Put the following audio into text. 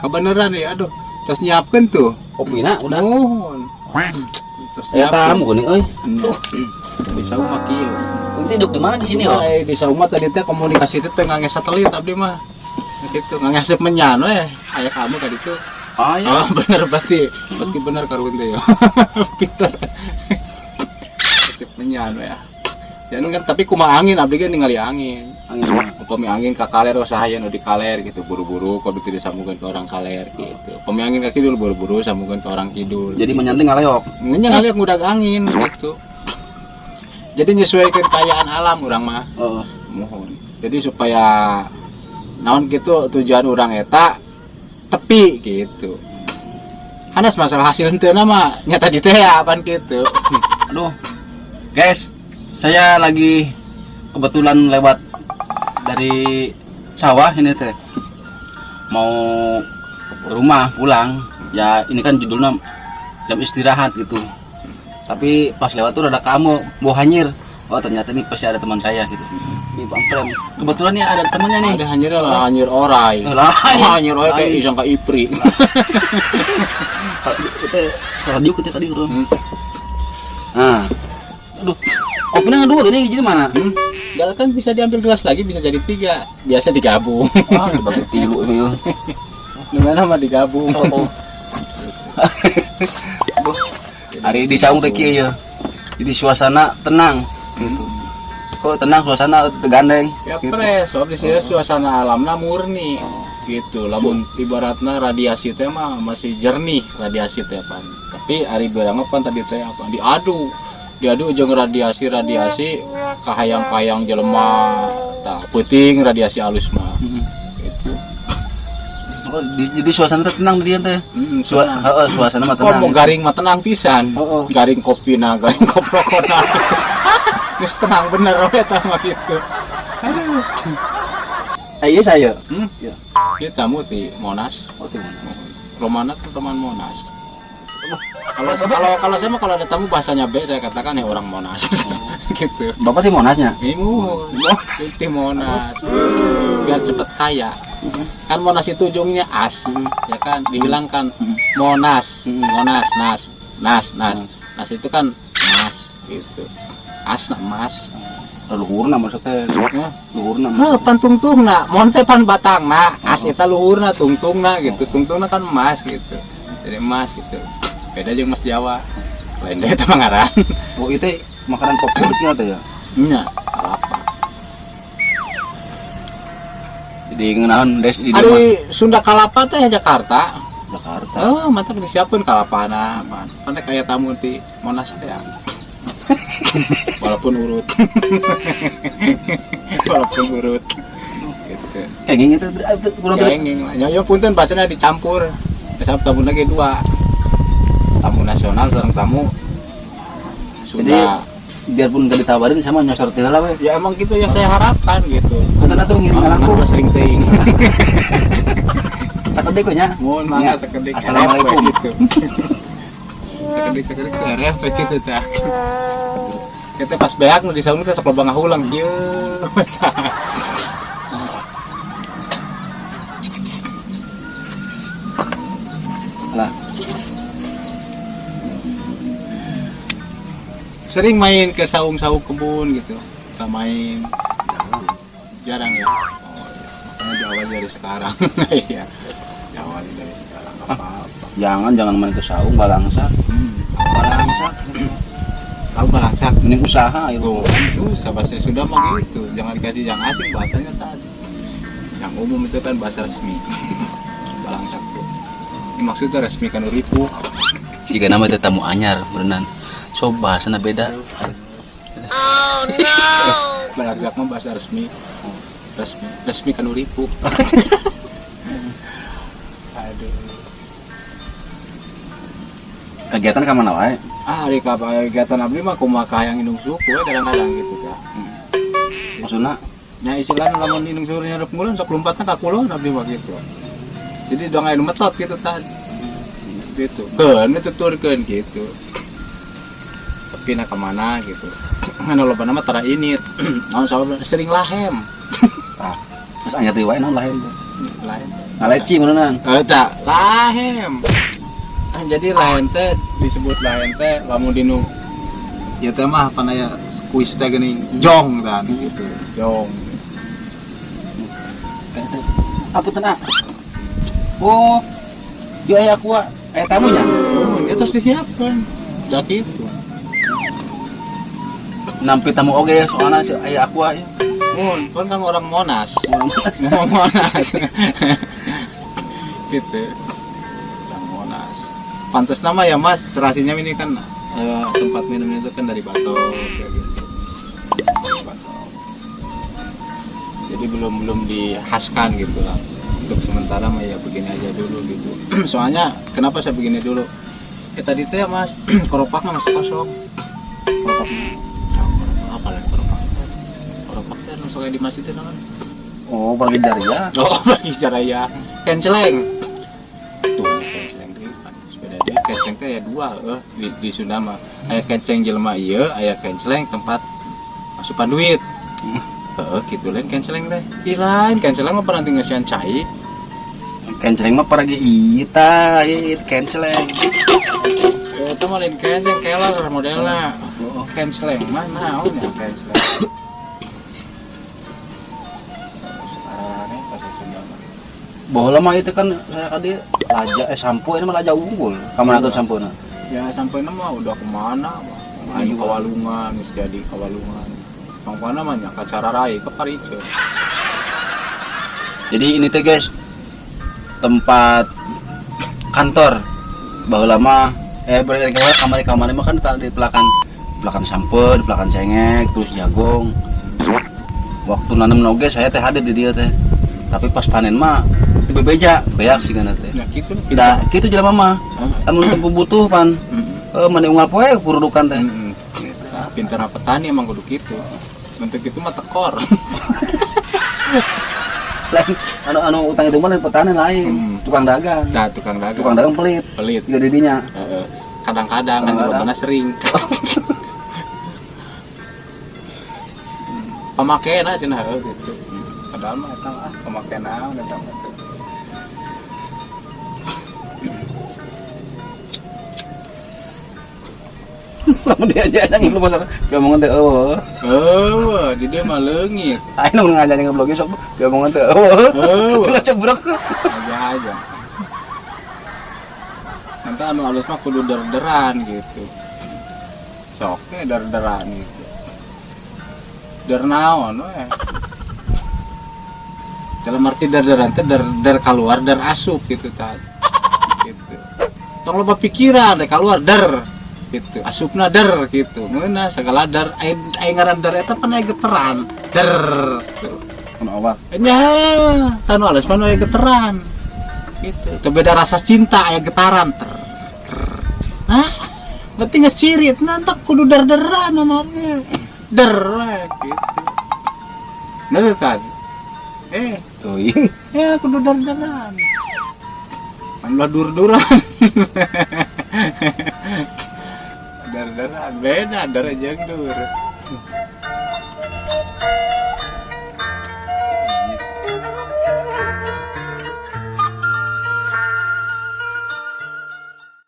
Kebeneran nih, aduh. Terus nyiapkeun tuh. Kopina udah. Nuhun. Terus Aya tamu geuning euy. Di saung mah kieu. Nanti duduk di mana di sini, oh? Di saung mah tadi teh komunikasi teh teu ngangge satelit abdi mah. Gitu, ngangge menyan we. Aya kamu ka ditu. Ah, ya. Oh, bener berarti. Berarti bener karun teh ya. Pinter. Asup menyan we. Jangan kan tapi kumaha angin abdi ge ningali angin. Angin. Upami angin ka kaler oh sahaya nu di kaler gitu buru-buru kok itu disambungkan ke orang kaler gitu. Upami angin ka kidul buru-buru sambungkan ke orang kidul. Jadi menyanting ngaleok. Nya ngaleok ngudag angin gitu. Jadi nyesuaikan kekayaan alam urang mah. Oh. Mohon. Jadi supaya naon gitu tujuan urang eta tepi gitu. Hanas masalah hasil henteu mah nyata di teh ya apaan gitu. Aduh. Guys, saya lagi kebetulan lewat dari sawah ini teh. Mau ke rumah pulang. Ya ini kan judulnya jam istirahat gitu. Tapi pas lewat tuh ada kamu, mau hanyir. Oh ternyata ini pasti ada teman saya gitu. Di Bang Prem. Kebetulan nih ada temannya nih. Ada hanyir lah, hanyir orai. Lah, hanyir orai kayak isang ka Ipri. Itu salah juga kita tadi bro. Nah, aduh, kopinya dua gini jadi mana? Enggak kan bisa diambil gelas lagi bisa jadi 3. Biasa digabung. Wah, dibagi tilu ini. Gimana mah digabung. Oh. Hari di saung teh kieu ya. Jadi suasana tenang gitu. Kok tenang suasana tegandeng. Ya gitu. Pres, sob di sini suasana alamna murni gitu. Lamun ibaratna radiasi teh mah masih jernih radiasi teh pan. Tapi ari beurang pan tadi teh apa diadu. Diadu jeung radiasi-radiasi kahayang-kahayang jelema tah peuting radiasi alus mah. Gitu. Oh, jadi suasana teh tenang di dieu teh. Heeh, suasana mah tenang. Oh, garing mah tenang pisan. Oh, oh. Garing kopina, garing koprokona. Geus tenang bener we eta mah kitu. Aduh. Iya saya. Ya. Ieu tamu di Monas. Oh, di Monas. Romana tuh teman Monas. Kalau saya mah kalau ada tamu bahasanya B saya katakan ya orang Monas. Gitu. Bapak di Monasnya? Imu, di Monas. Biar cepet kaya. Kan Monas itu ujungnya as, ya kan dihilangkan. Monas, Monas, nas, nas, nas. Nas itu kan mas gitu. As mas. Luhurna maksudnya. Luhurna. Heuh, pan tungtungna, mun teh pan batangna, as eta luhurna tungtungna gitu. Tungtungna kan emas gitu. Jadi emas gitu. Beda jeung emas Jawa. Lain deui eta mah ngaran. Oh, itu makanan favorit nya teh ya? Nya, apa? Jadi ngeunaheun des di Ari Sunda Kalapa teh Jakarta. Jakarta. Oh, mantap disiapkeun kalapana, pan. Pan teh kaya tamu di Monas teh. Walaupun urut. Walaupun urut. Gitu. Kenging itu kurang kenging. Nyoyo punten bahasanya dicampur. Biasa tamu lagi dua. Tamu nasional sareng tamu Sunda. Jadi biarpun gak ditawarin sama nyosor teh lah we. Ya emang gitu yang saya harapkan gitu. Punten atuh ngirim langkung sering teuing. Sakedik we nya. Mohon mangga sakedik. Assalamualaikum gitu. Sakedik-sakedik RF gitu tah. Kita pas beak nu di saung teh sok loba ngahulang kieu. Lah. Sering main ke saung-saung kebun gitu. Kita main. Jarang ya. Oh, iya. Makanya diawali dari sekarang. Iya. Diawali dari sekarang apa-apa. Jangan main ke saung balangsak. Balangsak. Tahu balangsak. Mending usaha itu. Usaha bahasa Sunda mah gitu. Jangan dikasih yang asing bahasanya tadi. Yang umum itu kan bahasa resmi. Balangsak tuh. Ini maksudnya resmi kan uripu. Jika nama itu tamu anyar berenang. So bahasanya beda. Oh no. Balangsak mah bahasa resmi. Resmi, resmi kan uripu. Aduh. Kegiatan ka mana wae? Ah, ari ka kegiatan abdi mah kumaha kahayang indung suku we kadang-kadang gitu tah. Maksudna? Nya istilahna lamun indung suku nyarep ngulon sok lompatna ka kulon abdi mah gitu. Jadi dong aya nu metot gitu tah. Gitu. Keun tuturkeun gitu. Tapi na ka mana gitu. Anu loba mah tara ini. Naon sabab sering lahem. Tah. Terus anyar deui wae naon lahem teh? Lahem. Ngaleci meunang. Eta lahem. Jadi lahen teh disebut lahen teh lamun dinu ieu teh mah pan aya kuis teh geuning jong kan gitu. Jong. Apa tenang? Oh, yo aya aku aya tamunya. Oh, ya terus disiapkan. Ya gitu. Nampi tamu oge soalna si aya aku ya. Mun, kan kan orang Monas. Orang Monas. Gitu. Orang Monas. Pantes nama ya Mas, serasinya ini kan tempat minumnya itu kan dari Batok kayak gitu. Dari Batok. Jadi belum belum dihaskan gitu lah. Untuk sementara mah ya begini aja dulu gitu. Soalnya kenapa saya begini dulu? Ya tadi teh Mas, keropaknya masih kosong. Keropaknya. Apa lagi keropak? Keropak teh langsung kayak di masjid teh naon? Oh, pergi dari ya. Oh, bagi Jaraya. Kenceleng. Tuh, kenceleng deui pan. Sepeda deui kenceleng teh aya dua di Sunda mah. Aya kenceleng jelema ieu, aya kenceleng tempat masukan duit. Heeh, kitu lain kenceleng teh. Ih lain kenceleng mah pernah ngasihan cai. Kenceleng mah pergi ieu tah, ieu kenceleng. Itu mah lain kenceleng keler modelna. Oh, Kenceleng mah naon ya kenceleng. Aneh bahasa Sunda mah. Baheula mah itu kan saya kadi laja sampo ini mah laja unggul. Kamana tuh sampona? Ya sampai mah udah kemana mah. Ayo kawalungan, geus jadi kawalungan. Pangpana mah nya ka Cararai, ke Parice. Jadi ini teh guys tempat kantor. Baheula mah berada di kamar-kamar mah kan di pelakan pelakan sampo, di pelakan cengek, terus jagong. Waktu nanam oge saya teh hadir di dia teh. Tapi pas panen mah di bebeja, beak sih kana teh. Ya gitu. Da kitu jelema mah. Heeh. Amun teu butuh pan mana unggal poe kurudukan teh. Heeh. Pintar petani emang kudu kitu. Bentuk itu mah tekor. Lain anu anu utang itu mah lain petani lain, tukang dagang. Nah, tukang dagang. Tukang dagang pelit. Pelit. Juga didinya. Heeh. Kadang-kadang kan Kadang-kadang. mana sering. Pemakaian aja cenah heuh gitu. Padahal mah eta ah pemakaian naon eta mah teh. Lamun dia aja aja ngeblog masalah gamongan teh eueuh. Eueuh, di dia mah leungit. Aing nu ngajar ngeblog sok gamongan teh eueuh. Eueuh. Ulah cebrek. Aja aja. Nanti anu alus mah kudu der-deran gitu. Sok we der-deran gitu. Der naon we. Dalam arti der-deran teh der der keluar der asup gitu tah. Gitu. Tong loba pikiran deh keluar der gitu. Asupna der gitu. Meunah segala der aya ngaran der eta pan aya geteran. Der. Gitu. Anu awak. Nya, tanu alus mah aya geteran. Gitu. Teu beda rasa cinta aya getaran. Ter. Hah? Berarti geus cirit nantak kudu der-deran anaknya. Der we gitu. Bener kan? Teuing. Ya kudu der-deran. Kan ulah dur-duran. Der-deran beda der jeung dur.